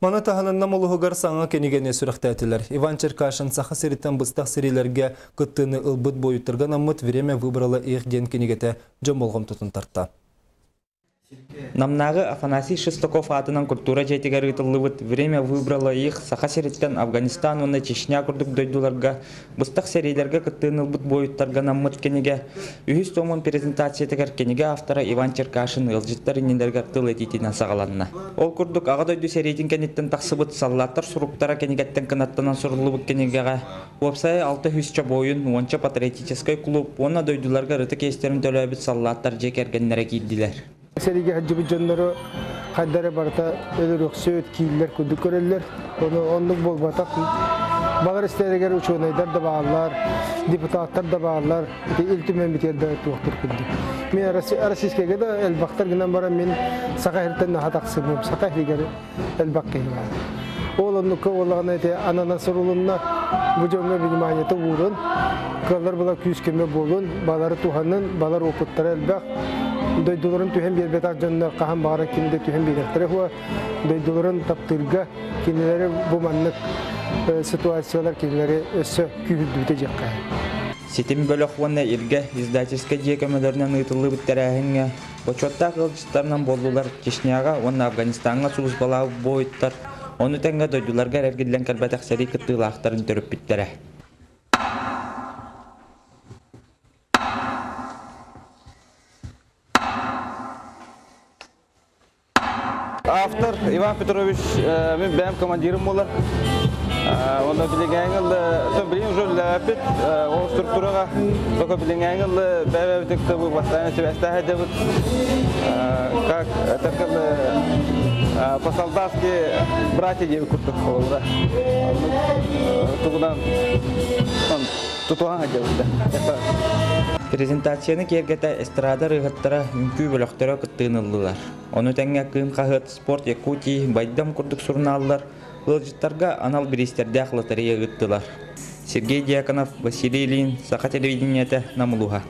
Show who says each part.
Speaker 1: Маны таһынан Нам улууһугар саҥа кинигэни сүрэхтээтилэр. Иван Черкашин Саха сириттэн быстах сэриилэргэ кыттыыны ылбыт буойуттарга анаммыт «Время выбрало их» диэн кинигэтэ дьон болҕомтотун тарта.
Speaker 2: Намнааҕы Афанасий Шестаков аатынан культура дьиэтигэр ыытыллыбыт «Время выбрало их» Саха сириттэн Афганистан уонна Чечня курдук дойдуларга быстах сэриилэргэ кыттыыны ылбыт буойуттарга анаммыт кинигэ үһүс томун презентациятыгар кинигэ автора Иван Черкашин ыалдьыттар иннилэригэр тыл этиитинэн саҕаланна. Ол курдук Аҕа дойду сэриитин кэнниттэн тахсыбыт «Саллааттар суруктара» кинигэттэн кынаттанан суруллубут кинигэҕэ уопсайа 600 буойун, уонча патриотическай клуб уонна дойдуларга ытык иэстэрин төлөөбүт саллааттар дьиэ кэргэннэрэ киирдилэр.
Speaker 3: Сэриигэ сылдьыбыт дьоннору хайда эрэ барыта өлөрүөхсүт, кииллэр курдук көрөллөр. Ону оннук буолбатах. Балар истэригэр учуонайдар да бааллар, депутаттар да бааллар, ити Ил Түмэн да туохтур курдук. Мен Российскайга да элбэхтэр гынан баран мин Саха сириттэн наһаа тахсыбым. Саха сиригэр элбэх киһи баар. Ол оннукка буоллаҕына ити ананан сурулунна, бу дьоҥҥо вниманиета уурун, кыаллар була күүс-көмө буолун, балары туһанын, балар опыттара элбэх, дойдуларын түһэн биэрбэтэх дьоннор хаһан баҕарар ким да түһэн биэриэхтэрэ суоҕа, дойдуларын таптыырга кинилэри бу маннык ситуациялар кинилэри өссө күүһүрдүбүтэ диэххэ.
Speaker 2: Ситим бөлөх уонна Илгэ издательскай дьиэ көмөлөрүнэн ыытыллыбыт тэрээһиҥҥэ Бочуоттаах ыалдьыттарынан буоллулар Чечняҕа уонна Афганистаҥҥа сулууспалаабыт буойуттар, ону тэҥэ дойдуларга эргиллэн кэлбэтэх сэрии кыттыылаахтарын төрөппүттэрэ.
Speaker 4: Автор Иван Петрович мин бэйэм командирым буолар. Онно билиҥээҥи билигин уже үлэлээбиппит ол структураҕа только билиҥээҥи бэйэбитик бастаан сибээстээх сылдьабыт. Как это по-солдатски братья диэбит курдук холобура. Тугунан тутуһан сылдьабыт.
Speaker 2: Презентацияны киэргэтэ эстрада ырыаһыттара, үҥкүү бөлөхтөрө кыттыыны ыллылар. Ону тэҥэ Кыым хаһыат, Спорт Якутии, Байдам курдук сурунааллар ыалдьыттарга анал бириистэрдээх лотерея ыыттылар. Сергей Дьяконов, Василий Ильин, Саха телевидениетэ, Нам улууһа.